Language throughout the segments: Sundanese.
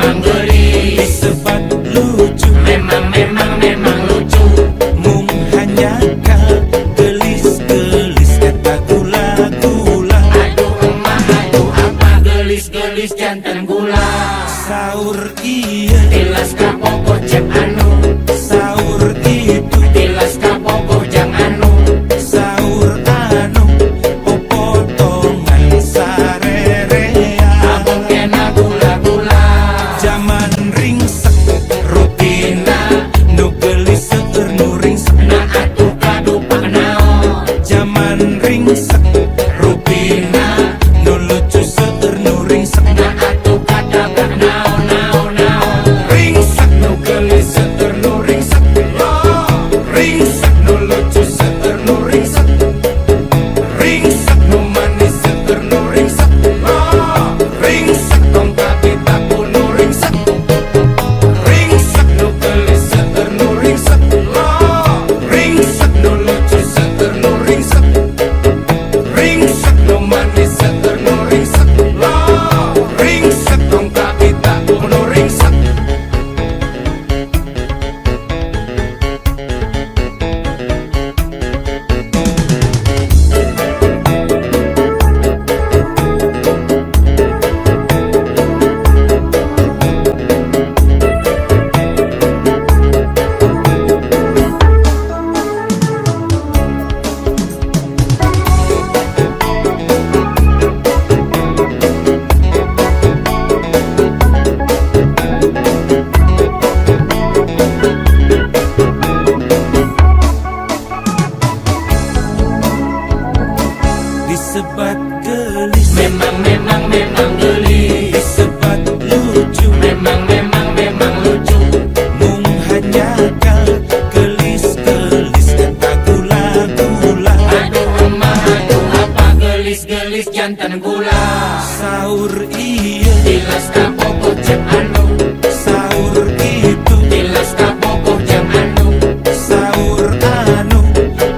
Memang geulis. Disebat lucu. Memang memang memang lucu. Mung hanya geulis-geulis eta gula-gula. Aduh emak, aduh apa, geulis-geulis janten gula. Saur ieu. Tilas kabogoh cek anu. Saur itu. Tilas kabogoh jang anu. Saur anu popotongan sarerea. Abongkena gula-gula. Jaman ringsek rupina nu geulis seueur nu ringsek. Nah atuh kadupak naon? Jaman ringsek rupina nu lucu seueur nu ringsek. Nah atuh katabrak naon naon naon? Ringsek nu geulis seueur nu ringsek, ringsek nu lucu seueur nu ringsek, ringsek nu manis seueur nu ringsek, ringsek tong kabita ku nu ringsek, ringsek nu geulis seueur nu ringsek, ringsek nu lucu seueur nu ringsek, ringsek nu manis seueur nu ringsek, ringsek tong kabita ku nu ringsek. Disebat geulis. Memang memang memang geulis. Disebat lucu. Memang memang memang lucu. Mung hanya geulis-geulis eta gula-gula. Aduh emak, aduh apa, geulis-geulis janten gula. Saur ieu. Tilas kabogoh cek anu. Saur itu. Tilas kabogoh jang anu. Saur anu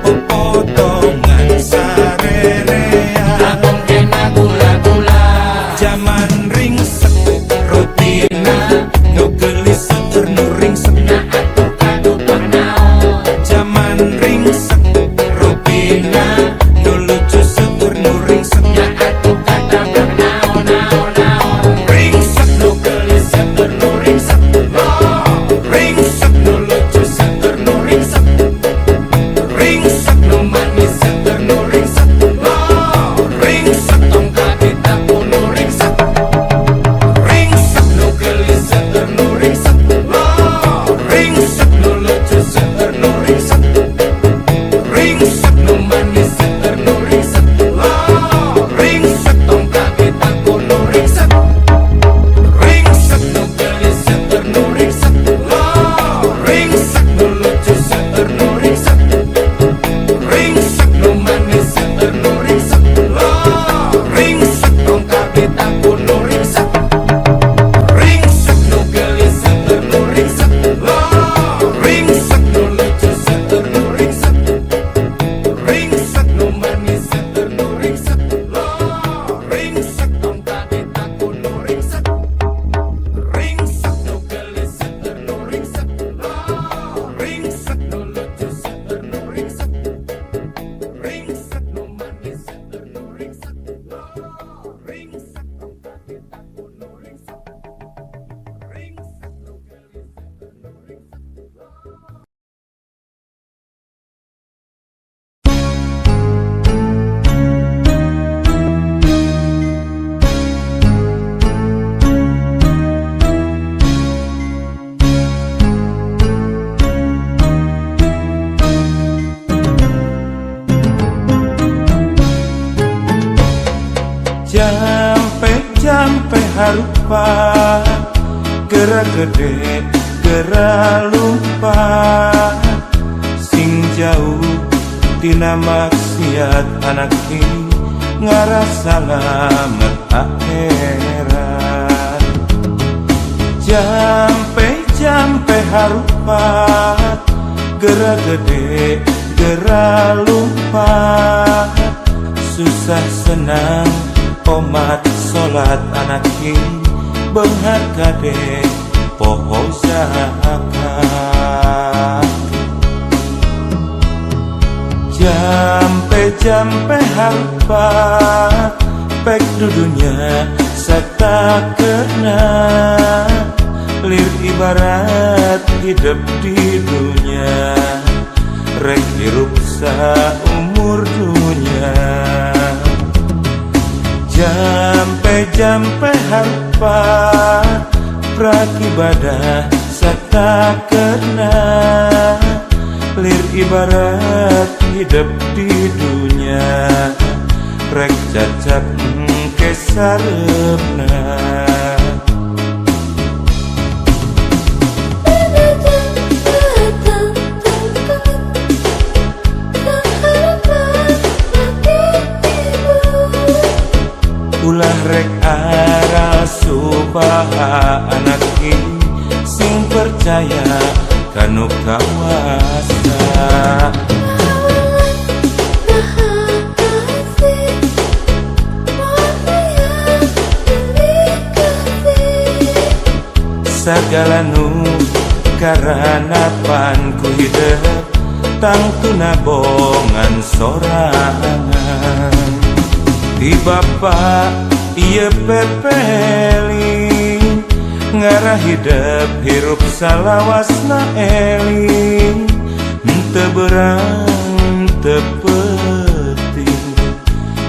popotongan sarerea. Abongkena gula-gula. Jaman ringsek rupina nu geulis seueur nu ringsek. Nah atuh kadupak naon? Jaman ringsek rupina nu lucu seueur nu ringsek. Nah atuh katabrak naon naon naon? Ringsek nu geulis seueur nu ringsek, ringsek nu lucu seueur nu ringsek, ringsek nu manis seueur nu ringsek, ringsek tong kabita ku nu ringsek, ringsek nu geulis seueur nu ringsek, ringsek nu lucu seueur nu ringsek, ringsek nu manis seueur nu ringsek, ringsek tong kabita ku nu ringsek, ringsek nu geulis seueur nu ringsek, ringsek nu lucu seueur nu ringsek, ringsek nu manis seueur nu ringsek, ringsek tong kabita ku nu ringsek, ringsek nu geulis seueur nu ringsek, ringsek nu lucu seueur nu ringsek, ringsek nu manis seueur nu ringsek, ringsek tong kabita ku nu ringsek, ringsek nu geulis seueur nu ringsek, ringsek nu lucu seueur nu ringsek, ringsek nu manis seueur nu ringsek, ringsek tong kabita ku nu ringsek, ringsek nu geulis seueur nu ringsek. Jampe-jampe harupa gerak gede gerak lupa sing jauh tina maksiat anak ini ngarasa salamet akhirat. Jampe-jampe harupat gerak gede gerak lupa susah senang omat salat anak ini Beunghar kade poho zakat. Jampe-jampe harupa pek dudunya satakeuna. Lir ibarat hidup di dunia, rek hirup saumur dunya. Jampe-jampe harupa prakibadah satakeuna. Lir ibarat hidup di dunia, rek cacap engke sareupna. Ulah rek aral subaha anak ini, sing percaya kanu kawasa. Sagala nu karanapan ku hidep, tangtuna bongan sorangan. Di bapa ieu pepeling, ngarah hidep hirup salawasna eling. Henteu berang teu peuting,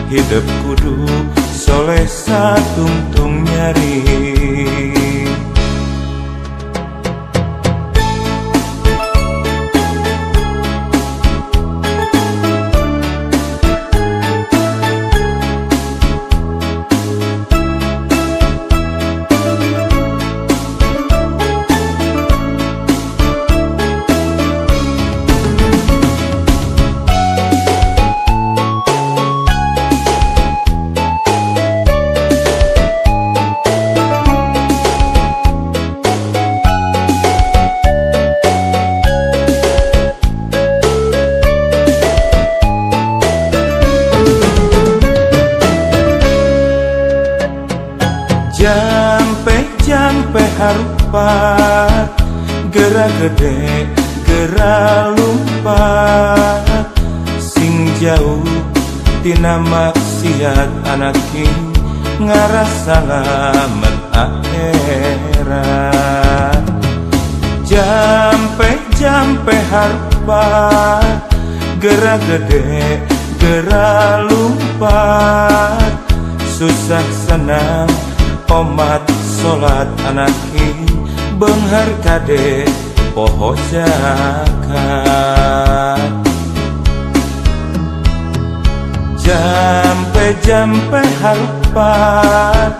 hidep kudu soleh satungtung nyari. Jampe-jampe harupat, gerak gede gerak lumpat. Sing jauh tina maksiat anak king, ngarah salamet akhirat. Jampe-jampe harupat, gerak gede gerak lumpat. Susah senang omat salat anak ing, beunghar kade poho zakat. Jampe-jampe harupat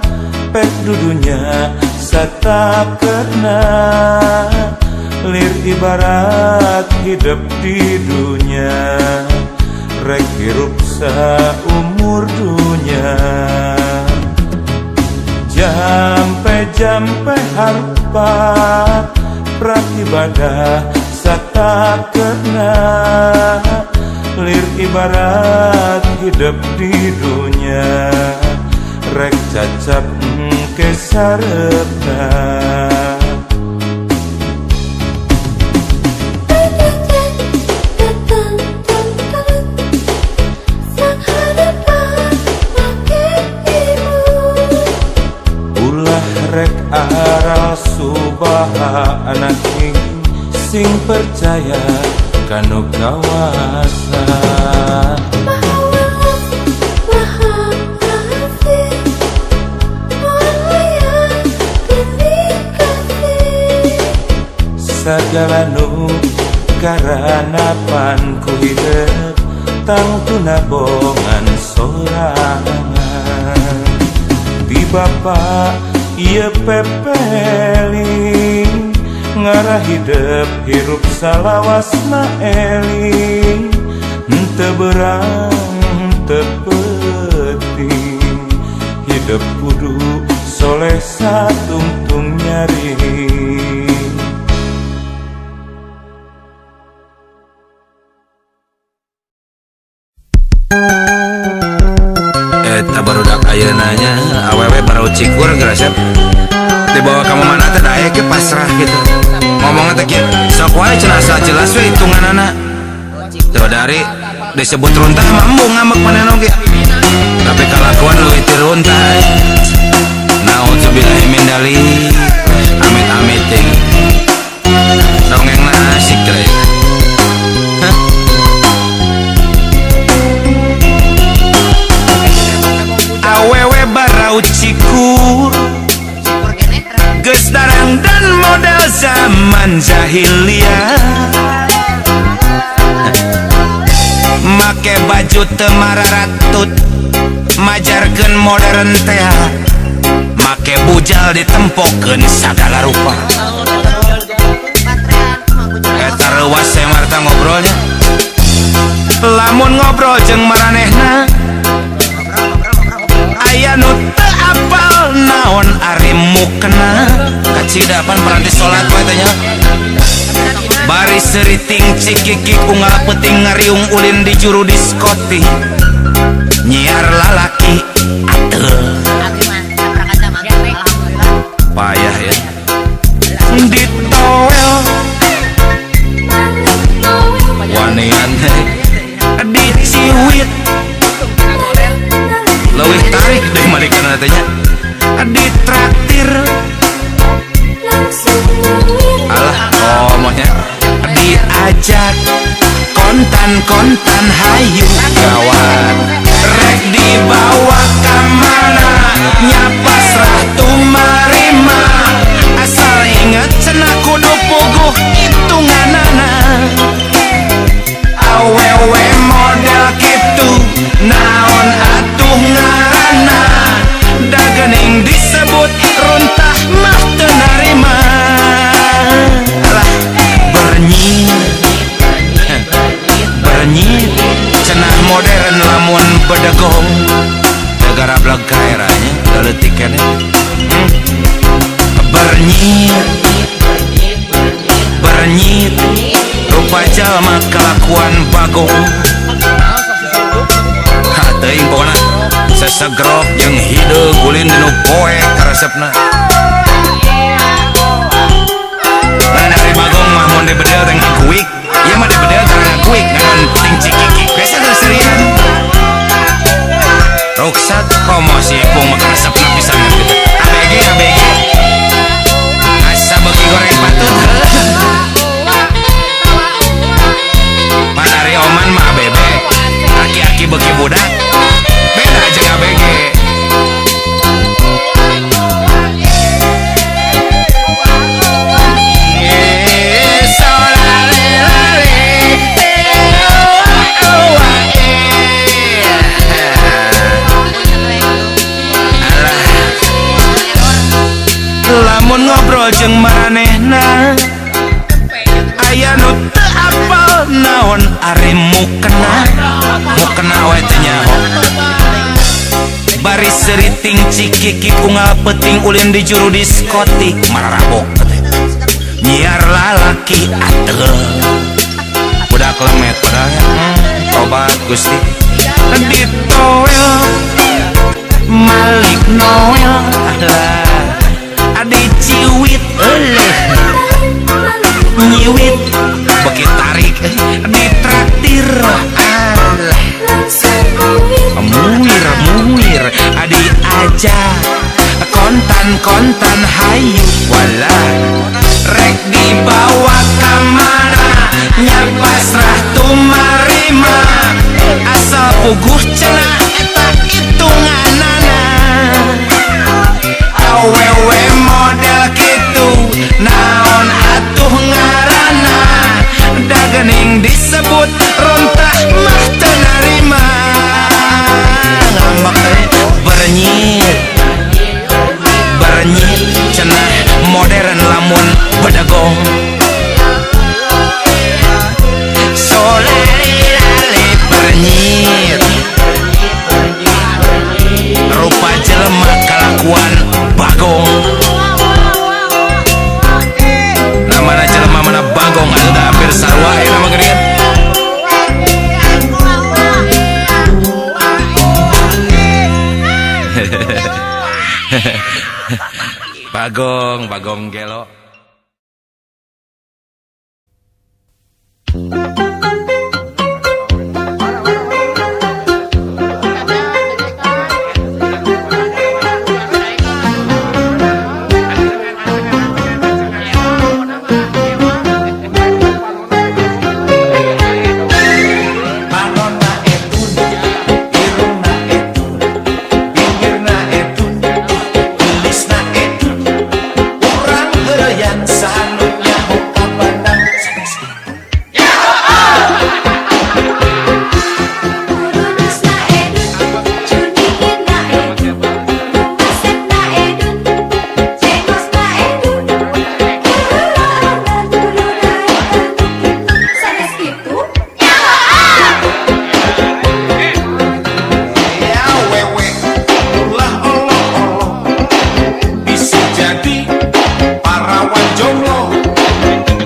pek dudunya satakeuna. Lir ibarat hidup di dunia, rek hirup saumur dunya. Jampe-jampe harupat prakibadah satakeuna. Lir ibarat hidup di dunia, rek cacap engke sareupna. Ulah rek aral subaha anak ing, sing percaya kanu kawasa. Maha welas, maha asih, moal aya pilih kasih. Sagala nu karanapan ku hidep, tangtuna bongan sorangan. Di bapa ieu pepeling, ngarah hidep hirup salawasna eling. Henteu berang henteu peuting, hidup kudu soleh satungtung nyari. Eta barudak ayeuna nya awewe baru cikur geura sep. teh daek ge pasrah gitu. Ngomongna teh kieu, sok wae cenah asal jelas we hitunganana. Tuh dari disebut runtah mah embung ngambek manehna oge. Tapi kalakuan leuwih ti runtah. Nauzubillahi min dzalik. Amit-amit teuing. Dongengna asik teh. Hah? Awewe barau cikur geus darang dan modal zaman jahiliyah, make baju teu mararatut majarkeun modern teh, make bujal ditempokeun sagala rupa. Eta reuas semarta ngobrolnya, lamun ngobrol jeung maranehna aya nu teu apal naon ari mukena. Kacida pan paranti salat wae teh nya. Bari seriting cikikik unggal peuting ngariung ulin di juru diskotik, nyiar lalaki ateul. Payah ya. Ditowel wanian teh diciwit leuwih tarik deh malikana teh nya. Ditraktir alah komohnya, diajak kontan-kontan hayu gawat, rek dibawa ka mana nya pasrah tumarima, asal inget cenah kudu puguh hitunganana. Awewe model kitu naon atuh ngaranna, da geuning disebut runtah mah teu narima. Alah bernyit bernyit cenah modern lamun bedegong negara bleg kaeranya leutik keneh. Bernyit bernyit rupa jalma kalakuan bagong. Ha teuing pokona sesegrok jeung hideung ulin dinu poek karesepna. Nah dari bagong mah mun dibedel teh ngakuik, ieu mah dibedel teh ngakuik ngan ting cikikik biasa teh serian. Ruksat komo si Ipung mah karesepna pisan kitu. ABG ABG asa beuki goreng patut. Pan ari oman mah ABB, aki-aki beuki budak beda jeung ABG. Lamun ngobrol jeung maranehna aya nu teu apal naon ari mukena, mukena we teh nyaho. Bari seriting cikikik unggal peuting ulin di juru diskotik mararabok teh nyiar lalaki ateul. Budak lemet padahal tobat Gusti. Ditowel Malik Noel alah diciwit eueuh nyiwit beuki tarik ditraktir alah muir muir diajak kontan-kontan hayu wala rek dibawa ka mana nya pasrah tumarima, asal puguh cenah eta hitunganana. Awewe model kitu naon atuh ngaranna, da geuning disebut runtah mah teu narima. Ngambek teh bernyit bernyit cenah modern lamun bedegong. Solalilale bernyit rupa jelema kalakuan bagong. Nah mana jelema mana bagong atuh da hampir sarua ya nama geuningan. Bagong, bagong gelo. Manona etun, irungna etun, bibirna etun, gelisna etun, urang heureyan saha nu nyaho ka Bandang sanes kitu. Urunusna edun, cunihinna edun, rumasepna edun, cengosna edun, keheulaanna kudu naek ka nu kitu, sanes kitu? Ya wewe, ulah olo-olo, bisa jadi parawan jomblo,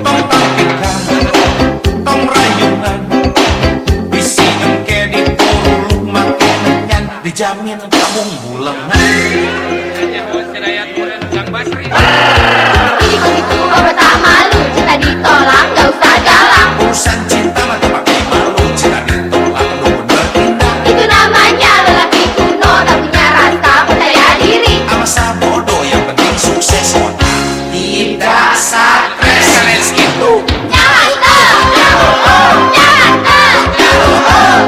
tong tampikan, tong rayungan, bisi engke dituruluk make menyan, dijamin kamu bulengan. Ini kok gitu, apa tak malu, cinta ditolak, gak usah galak. Urusan cinta mah teu pake malu, cinta ditolak nu bener tindak. Itu namanya lelaki kuno, tak punya rasa percaya diri. Masa bodoh yang penting sukses otak tidak stres sanes kitu. Jangan tuh, jangan tuh, jangan tuh, jangan tuh.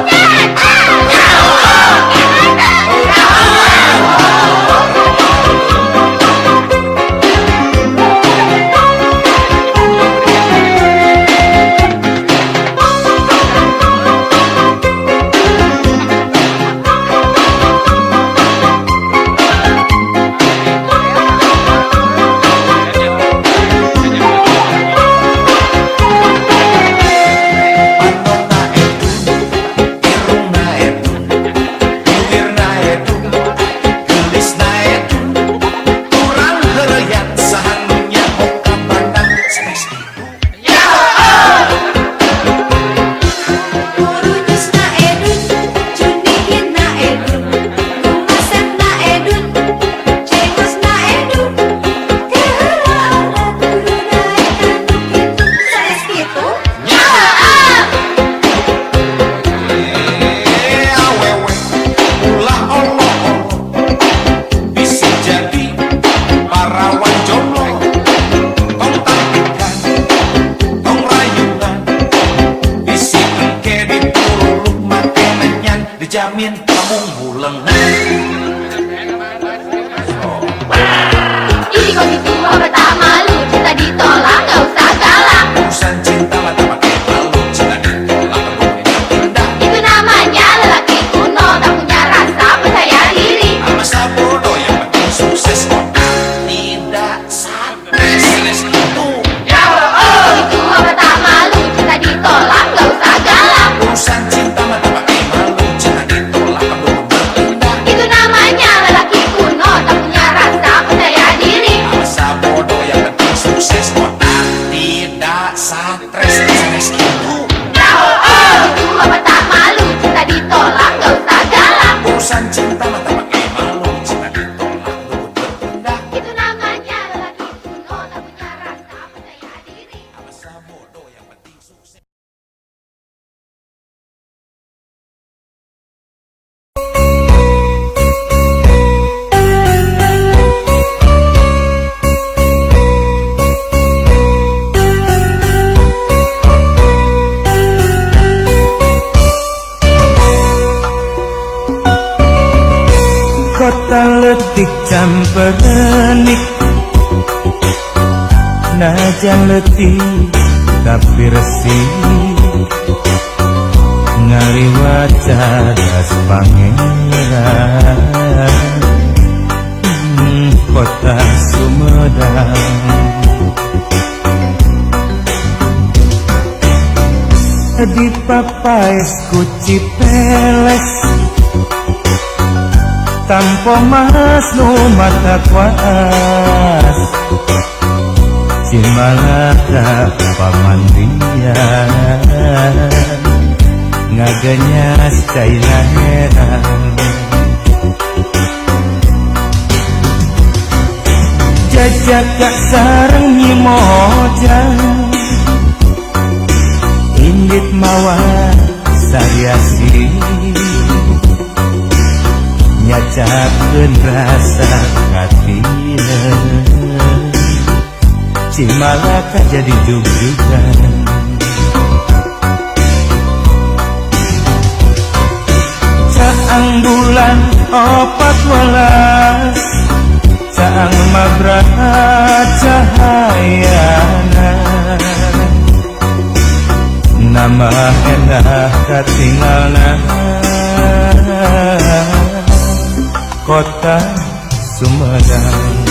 Panonna edun, irungna edun, bibirna edun, geulisna edun, urang heureyan saha nu nyaho ka Bandang sanes kitu. Urunusna edun, cunihinna edun, rumasepna edun, cengosna edun, keheulaanna kudu naek ka nu kitu, sanes kitu? Eh, awewe, ulah olo-olo, bisa jadi parawan jomblo, tong tampikan, tong rayungan, bisi engke dituruluk make menyan, dijamin kamu bulengan. Ini kok gitu, apa tak malu, cinta ditolak, gak usah galak. Urusan cinta mah teu pake malu, cinta ditolak nu bener tindak. Itu namanya lelaki kuno, tak punya rasa percaya diri. Masa bodoh yang penting sukses otak tidak stres sanes kitu. Ini kok gitu, apa tak malu, cinta ditolak, gak usah galak. Urusan cinta mah teu pake malu, cinta ditolak nu bener tindak. Itu namanya lelaki kuno, tak punya rasa percaya diri. Masa bodoh yang penting sukses otak tidak stres sanes kitu. Itu apa tak malu, cinta ditolak, gak usah galak. Urusan cinta mah teu pake malu, cinta ditolak nu bener tindak. Itu namanya lelaki kuno, tak punya rasa percaya diri. Masa bodoh yang penting sukses. Kota letik camperenik, najan letih tapi resik, ngaliwat cadas pangeran. Kota Sumedang. Di papaes ku Cipeles, tampo mas nu mata kuas, Cimalaka pamandian, ngagenyas caina herang. Jajaka sareng Nyi Moja, indit mawa sariasi, nyacakeun rasa katina. Cimalaka jadi jugjugan. Caang bulan 14, caang mabraha cahayana, nama endah katingalna kota Sumedang.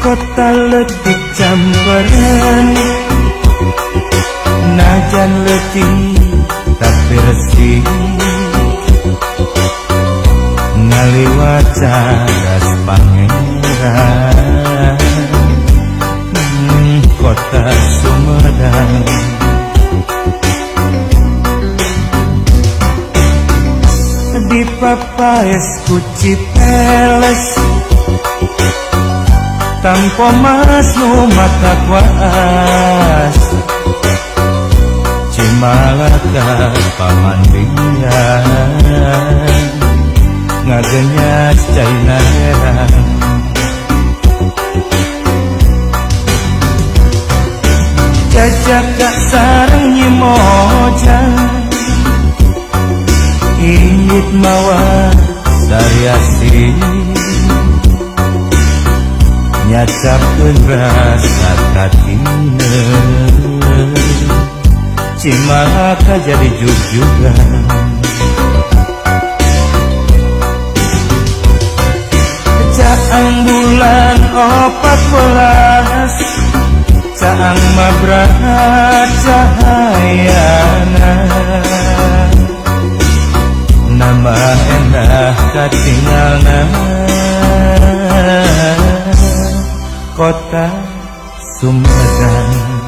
Kota letik camperan, najan letik tapi resik, ngaliwat cadas pangeran. Kota Sumedang. Di papaes ku Cipeles, tanpa mas nu mata kuas, Cimalaka pamandian, ngagenyas caina herang. Jajaka sareng Nyi Moja, indit mawa sariasi, nyacapkeun rasa katina. Cimalaka jadi jugjugan. Caang bulan 14, caang mabraha cahayana, nama endah katingalna kota Sumedang.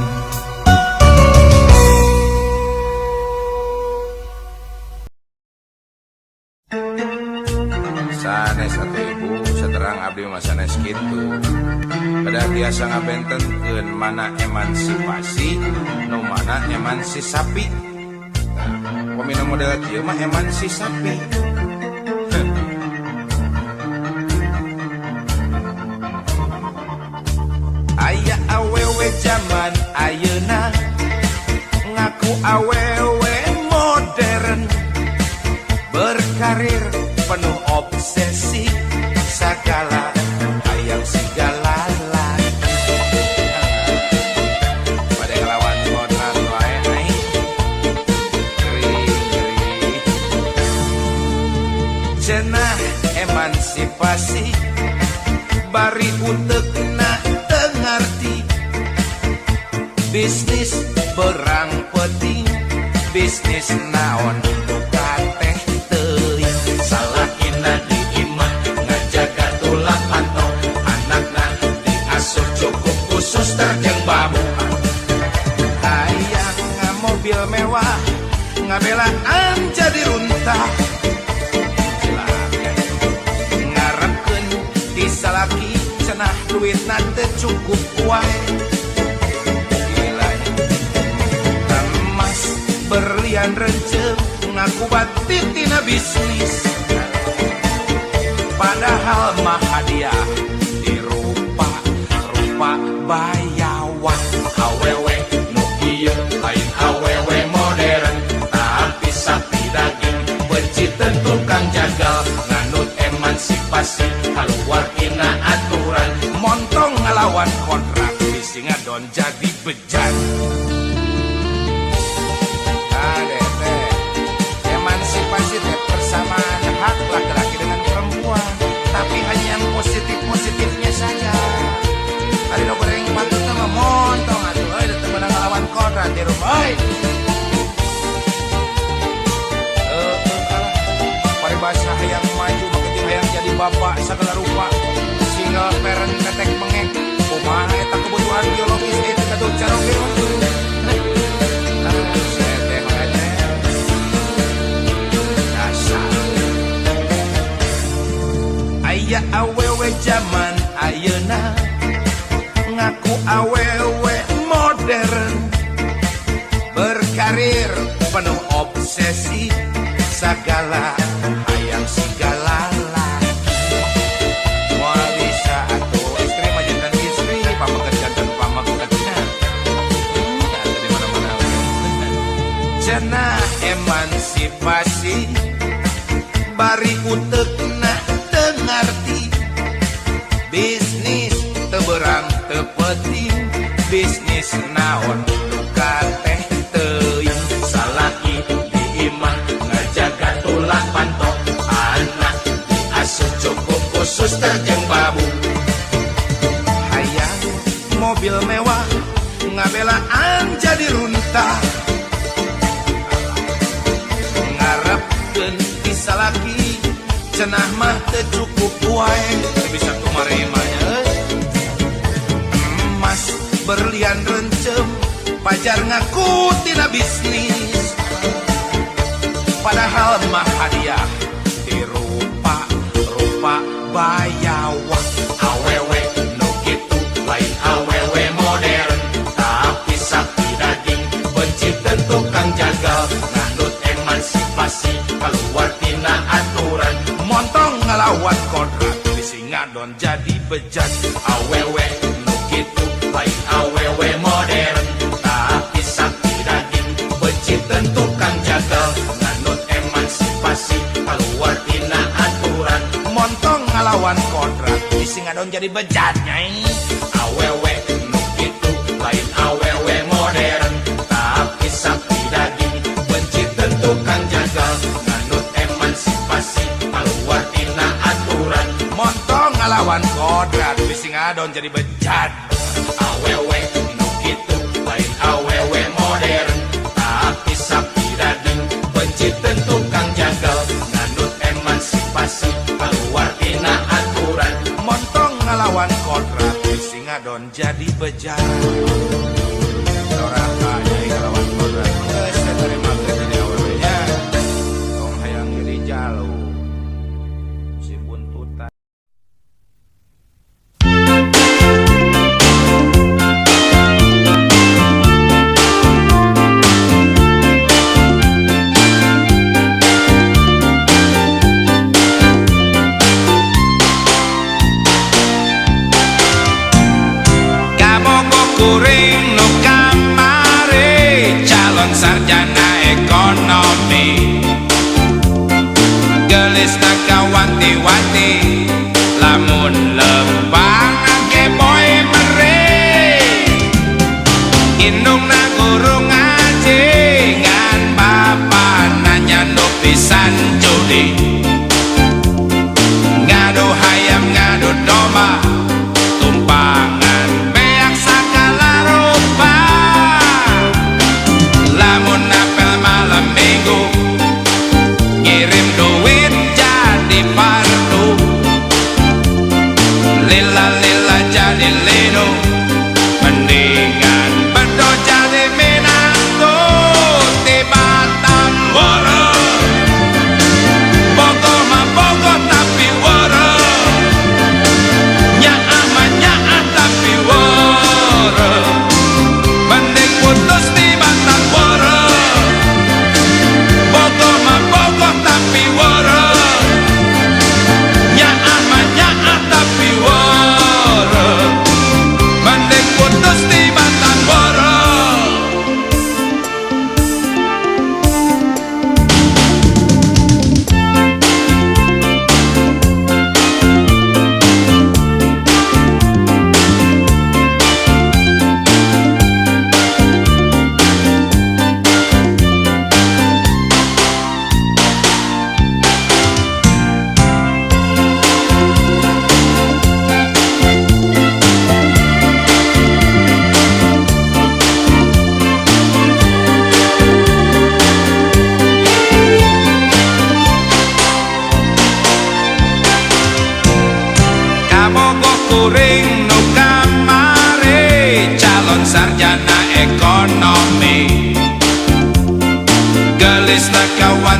Sanes atuh ibu, saterang abdi mah sanes kitu. Pada biasa ngabentenkeun mana emansipasi, nu mana emansisapi. Nah, pamina model kieu mah emansisapi. Aya awewe jaman ayeuna ngaku awewe modern, berkarir penuh obsesi, sagala hayang segala laki. Pada ngelawan modern wae aing. Gering-gering. Cenah emansipasi bari utekna teu ngarti, bisnis berang penting, bisnis naon teh teuing. Salakina di imah ngajaga tulang panto, anakna diasuh cukup khusus terjeng babu. Hayang mobil mewah ngabelaan jadi runtah, ngarepkeun disalaki cenah duitna teu cukup wae. Gila emas berlian rencem ngaku batin tina bisnis, padahal mah hadiah dirupa rupa bayawan. Awewe nu ieu lain awewe modern, tapi sapi daging beciten tukang jagal, nganut emansipasi kaluar tina aturan, montong ngalawan kontrak bisi ngadon jadi bejan. bapak segala rupa single parent ketek bengek kumaha eta kebutuhan biologis itu kadu caroge mah. Dasar aya awewe jaman ayeuna ngaku awewe modern berkarir penuh obsesi segala hayang segala laki moal bisa atuh istri mah jantan istri pameget jantan pamegetna atuh di mana-mana cenah emansipasi bari utekna teu ngarti bisnis teu berang teu penting bisnis naon duka teh teuing Salaki di imah ngajaga tulak panto anak diasuh cukup khusus terjeng babu hayang mobil mewah ngabelaan jadi runtah ngarepkeun ti salaki cenah mah teu cukup wae teu bisa kumarimanya euy. Emas berlian rencem pajar ngaku tina bisnis padahal mah hadiah dirupa rupa bayawak awewe nu kitu lain awewe modern tapi sapi daging benci tukang jagal nganut emansipasi keluar tina aturan montong ngalawan kodrat bisi ngadon jadi bejat awewe nu kitu lain awewe modern tapi sapi daging benci tukang jagal nganut emansipasi keluar tina aturan montong ngalawan kodrat bisi ngadon jadi bejat nyai awewe nu kitu lain awewe modern tapi sapi daging benci tukang jagal nganut emansipasi keluar tina aturan montong ngalawan kodrat bisi ngadon jadi bejat awewe nu kitu lain awewe modern tapi sapi daging benci tukang jagal nganut emansipasi keluar tina aturan montong ngalawan kodrat bisi ngadon jadi bejat doraka nyai ngalawan kodrat geus teh terima jadi awewe nya tong hayang jadi jalu si buntutan. Kabogo kuring nu kamari calon sarjana ekonomi gelis kawanti-wanti lamun lempang ge boy mere indungna guru ngaji ngan bapana nyandu pisan judi ngadu hayam ngadu domba tumpangan beak sagala rupa lamun apel malam minggu ngirim duit jadi partu.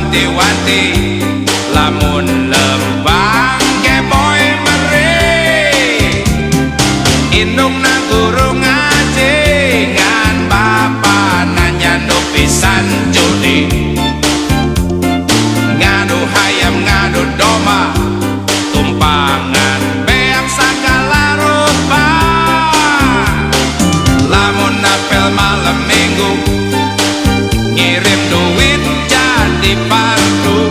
Wanti-wanti lamun lembang keboy mere indungna guru ngaji ngan bapana nyandu pisan judi ngadu hayam ngadu domba tumpangan beak sagala rupa lamun apel malam minggu ngirim duit jadi pardu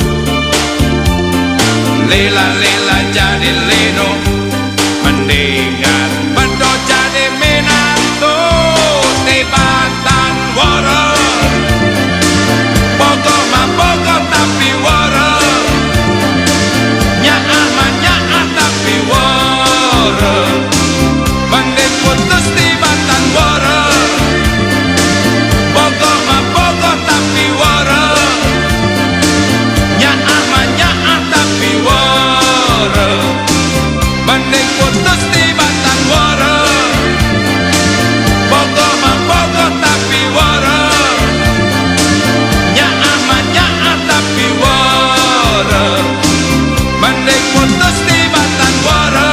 lila-lila jadi lino mendingan bedo jadi minantu tibatan woro bogo mah bogo tapi woro nyaah mah nyaah tapi woro mending putus tibatan woro bogo mah bogo tapi woro nyaah mah nyaah tapi woro mending putus tibatan woro bogo mah bogo tapi woro nyaah mah nyaah tapi woro mending putus tibatan woro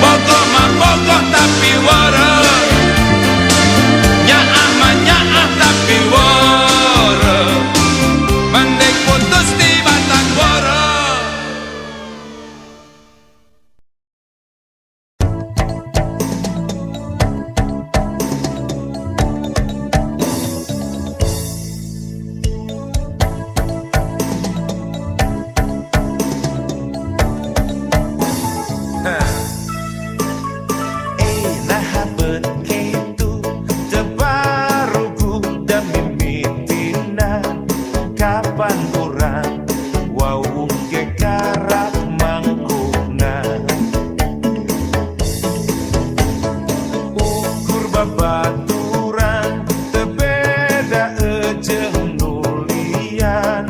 bogo mah bogo tapi woro nyaah mah nyaah tapi woro mending putus tibatan woro. Nah begitu tebarugu dan mimitina kapan urang wawuh ge karak mangkukna ukur babaturan teu beda jeung nulian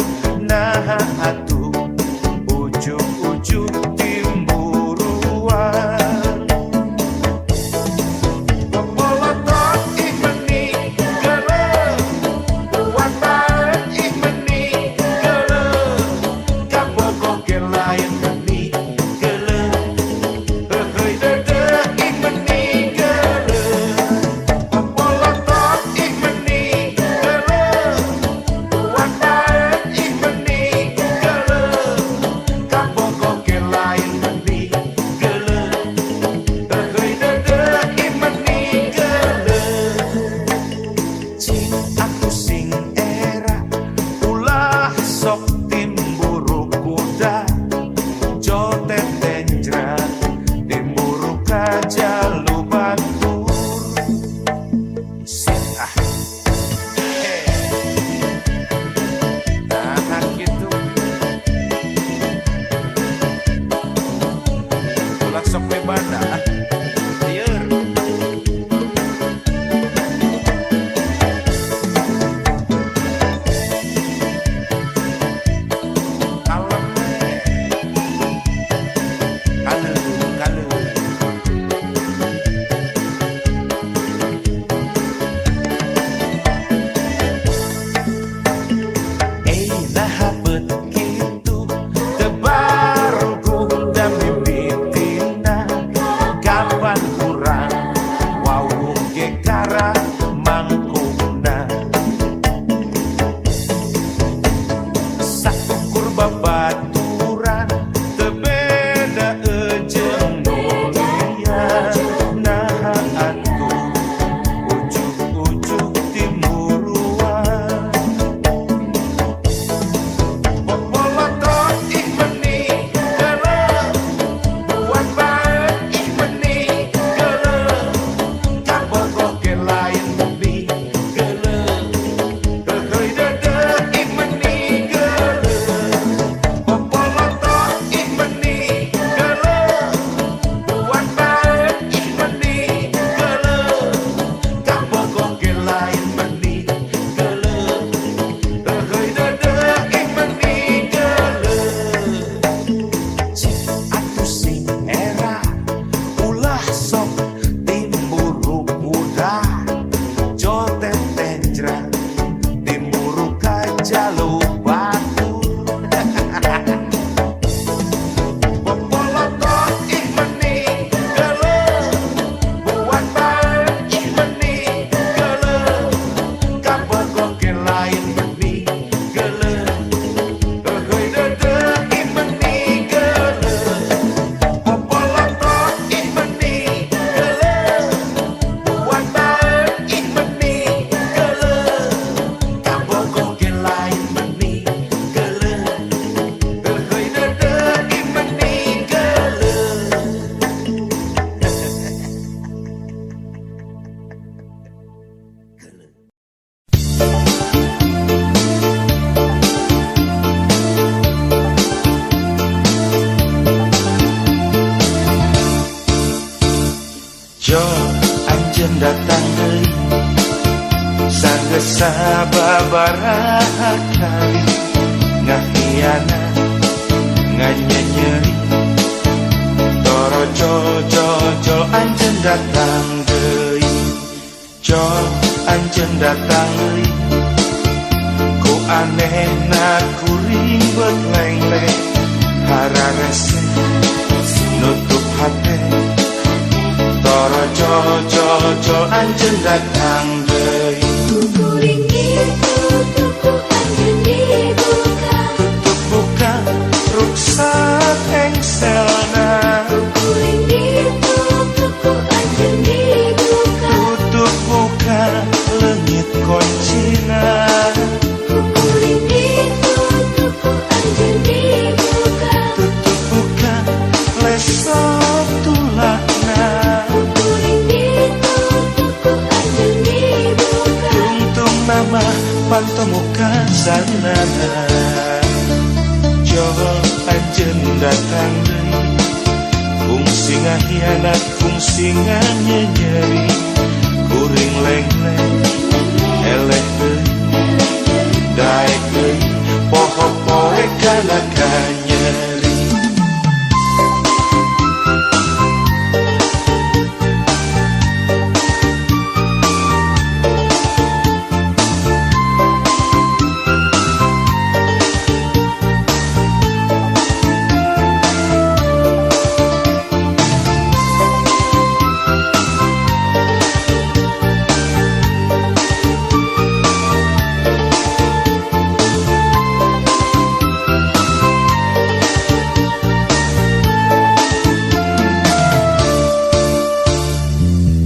nah atuh ujug-ujug timburuan. Pepolotot ih meni geuleuh, buat bae ih meni geuleuh, kabogoh ge lain meni geuleuh, heuheuy deudeuh ih meni geuleuh. Pepolotot ih meni geuleuh, buat bae ih meni geuleuh, kabogoh ge lain meni geuleuh. Heuheuy deudeuh ih meni geuleuh. Cing atuh sing era ulah sok timburu kuda jotet tenjra timburu kajalu batur sit ah. Nah gitu ulah sok bebanda ah. Lieur. Kalem kalem kalem. Nah begitu tebarugu dan mimitina kapan urang wawuh ge karak mangkukna saukur babaturan teu beda jeung nu lian nah atuh ujug-ujug timburuan. Pepolotot ih meni geuleuh, buat bae ih meni geuleuh, kabogoh ge lain meni geuleuh, heuheuy deudeuh ih meni geuleuh. Sanggeus sababaraha kali ngahianat nganyenyeri torojol jol jol anjeun datang deui jol anjeun datang deui ku anehna kuring beut lengleng hararese nutup hate torojol jol jol anjeun datang deui. Kuring ditutup ku anjeun dibuka, tutup buka ruksak engselna, kuring ditutup ku anjeun dibuka, tutup buka leungit kuncina, kuring ditutup ku anjeun dibuka, tutup buka lesot tulakna, kuring ditutup ku anjeun dibuka, tungtung nama pantomuka salinana. Jol anjeun datang deui kungsi ngahianat kungsi nganyenyeri kuring lengleng eleh deui daek deui poho poe kana kanyeri.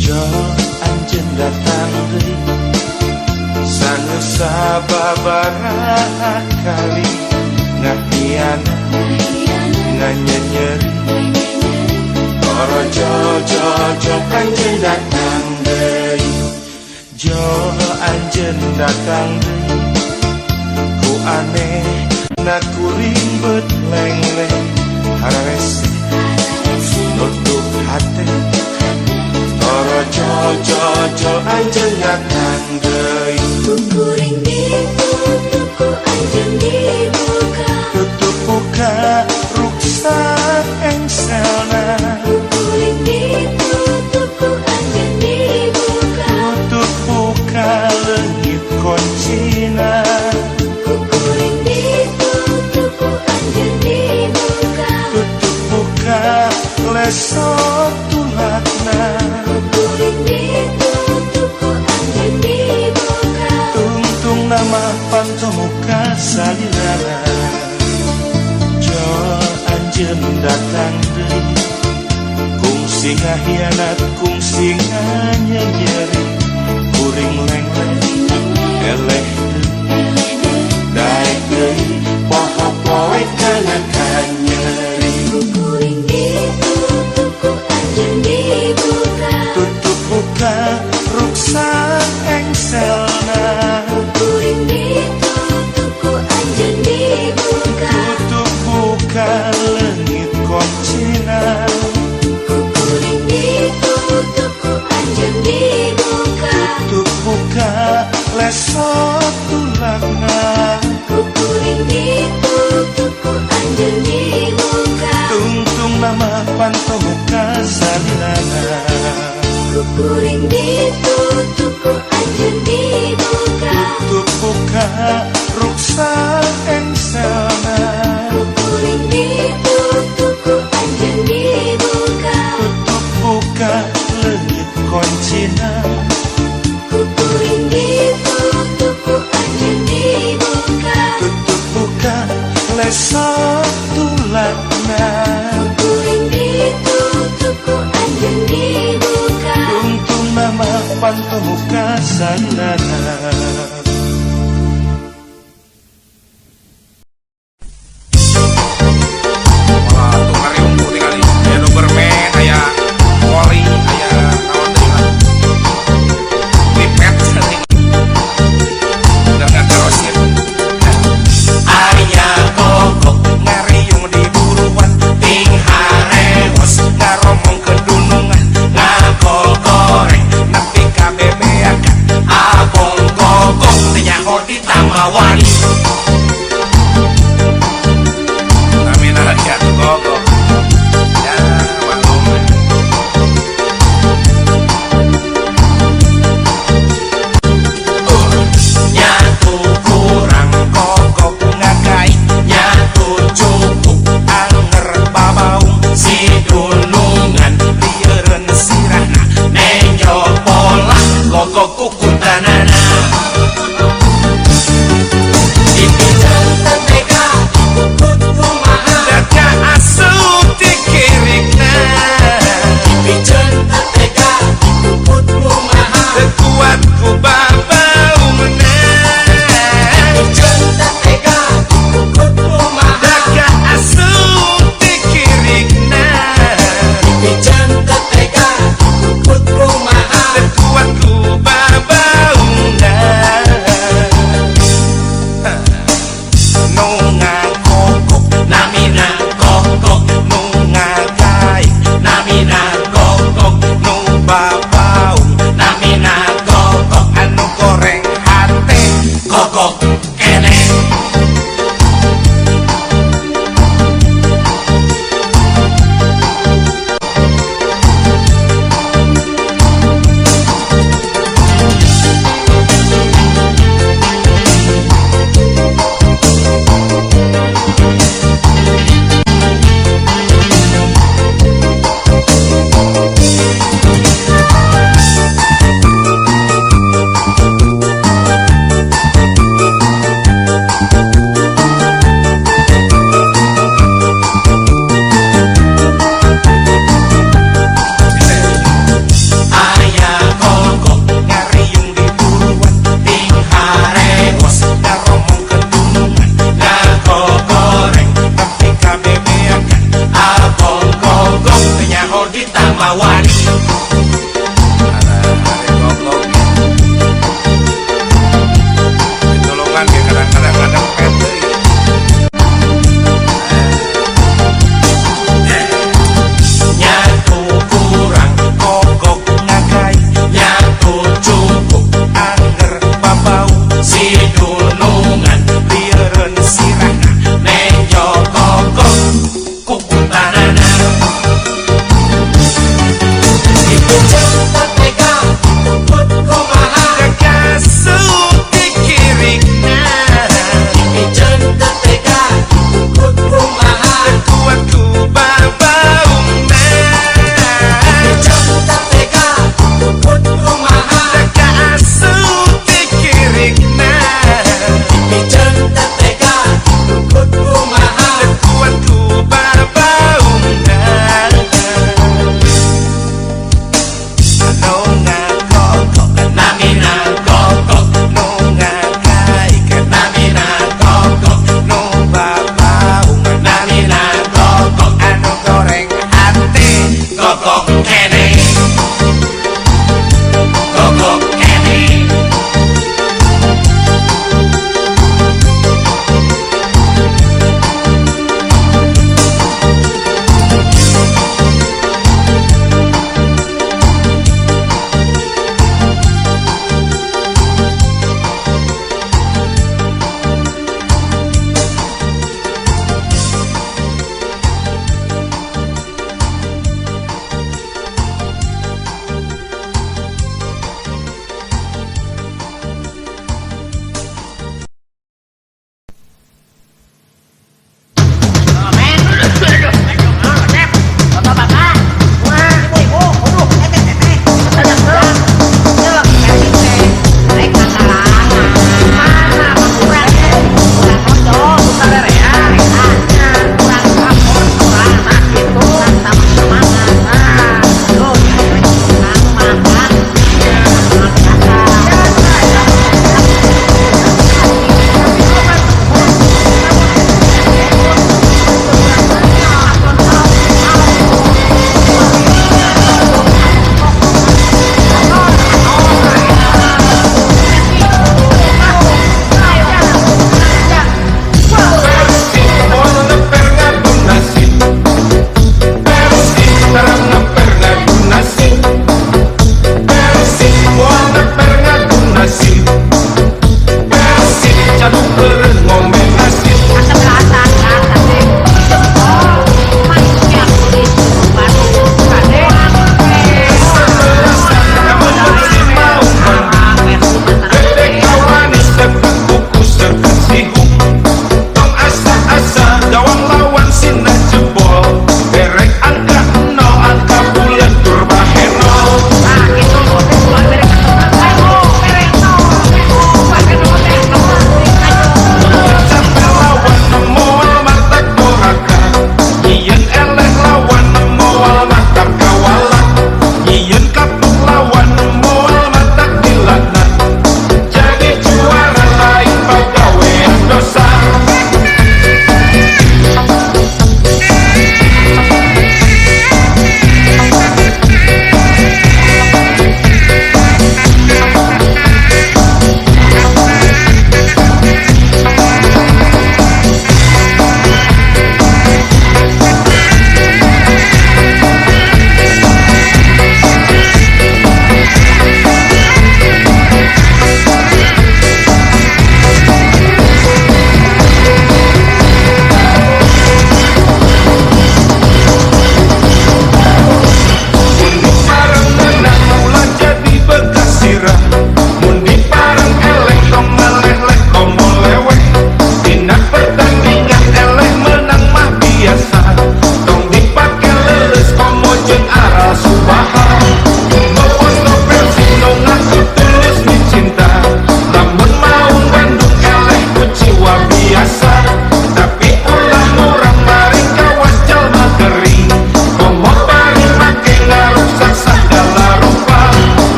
Jol anjeun datang deui sanggeus sababaraha kali ngahianat nganyenyeri torojol jol jol anjeun datang deui jol anjeun datang deui ku aneh na kuring beut lengleng hararese nutup hate torojol jol jol anjeun datang deui. Kuring ditutup ku anjeun dibuka, tutup buka ruksak engselna, kuring ditutup ku anjeun dibuka, tutup buka leungit kuncina, kuring ditutup ku anjeun dibuka, tutup buka lesot tulakna, kuring ditutup ku anjeun dibuka, tungtung nama pantomuka salilana. Jol anjeun datang deui kungsi ngahianat kungsi nganyenyeri kuring lengleng eleh deui daek deui poho poe kana kanyeri. Kuring ditutup ku anjeun dibuka, tutup buka ruksak engselna, kuring ditutup ku anjeun dibuka, tutup buka leungit kuncina, kuring ditutup ku anjeun dibuka, tutup buka lesot tulakna, kuring ditutup ku anjeun dibuka, tungtung nama pantomuka salilana. Kuring ditutup ku anjeun dibuka, tutup buka ruksak engselna, kuring ditutup ku anjeun dibuka, tutup buka leungit kuncina, kuring ditutup ku anjeun dibuka, tutup buka lesot tulakna, kuring ditutup ku anjeun dibuka, tungtung nama pantomuka salilana. Wah, tuh ngariung tingali. Aya nu bermen, aya voli, aya naon deui lah. Pipet saeutik. Bener ngagaroskeun. Aya gogok ngariung di buruan ting harewos ngaromong kedunungan ngagogoreng nepi ka bebeakan abong. Namina kokok. Nu ngagaik Namina kokok. Nu babaung Namina kokok. Anu goreng hate Kokok keneh.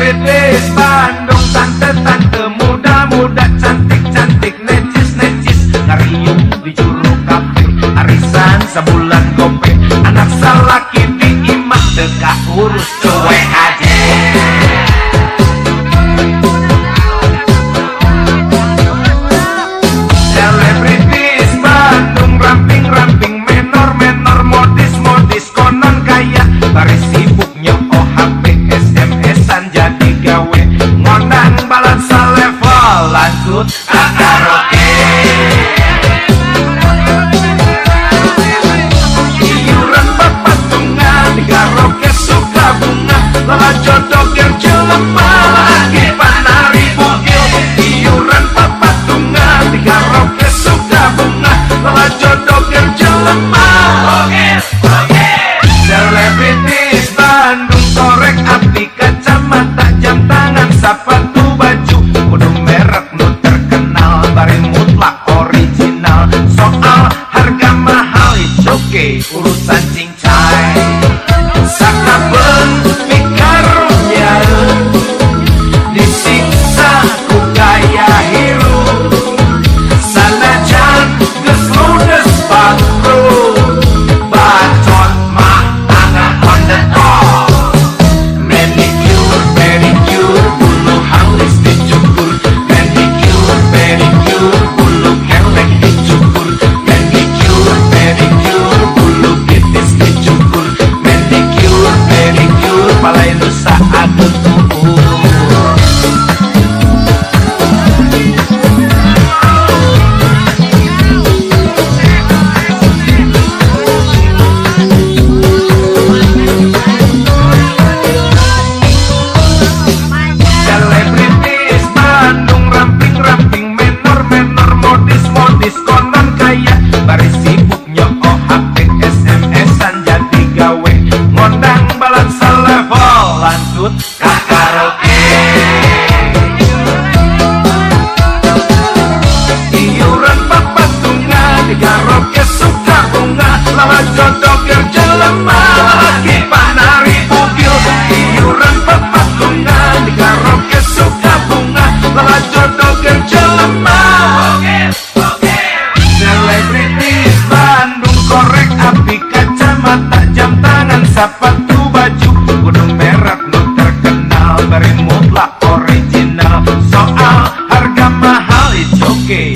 Selebritis Bandung, tante-tante muda-muda cantik-cantik necis-necis ngariung di juru kafe arisan sebulan gope anak salaki di imah teu kaurus cuek aja. Selebritis Bandung ramping-ramping menor-menor modis-modis konon kaya bari sibuk nyoo HP SMS-an jadi gawe ngondang balansa level lanjut ke karaoke. Iuran papatungan di karaoke suka bunga lalajo doger jelema lagi panari bugil. Iuran papatungan di karaoke suka bunga lalajo doger jelema. Selebritis Bandung korek api kacamata jam tangan sepatu baju kudu merek nu terkenal bari mutlak original soal harga mahal it's okay urusan cincai sakabeung mikarunya disiksa ku gaya hirup sanajan geus ludes bangkrut bacot mah tangan on the top. Manicure, pedicure, bulu halus dicukur. Manicure, pedicure, bulu kelek dicukur. Manicure, pedicure, bulu betis dicukur. Manicure, pedicure, palai nusa ageung tuur. Selebritis Bandung ramping-ramping menor-menor modis-modis konon kaya bari sibuk nyoo HP SMS-an jadi gawe ngondang balansa level lanjut ke karaoke. Iuran papatungan di karaoke suka bunga lalajo doger jelema lagi panari bugil. Iuran papatungan di karaoke suka bunga lalajo doger jelema. Selebritis Bandung korek api kacamata jam tangan sepatu baju kudu merek nu terkenal bari mutlak original soal harga mahal it's okay.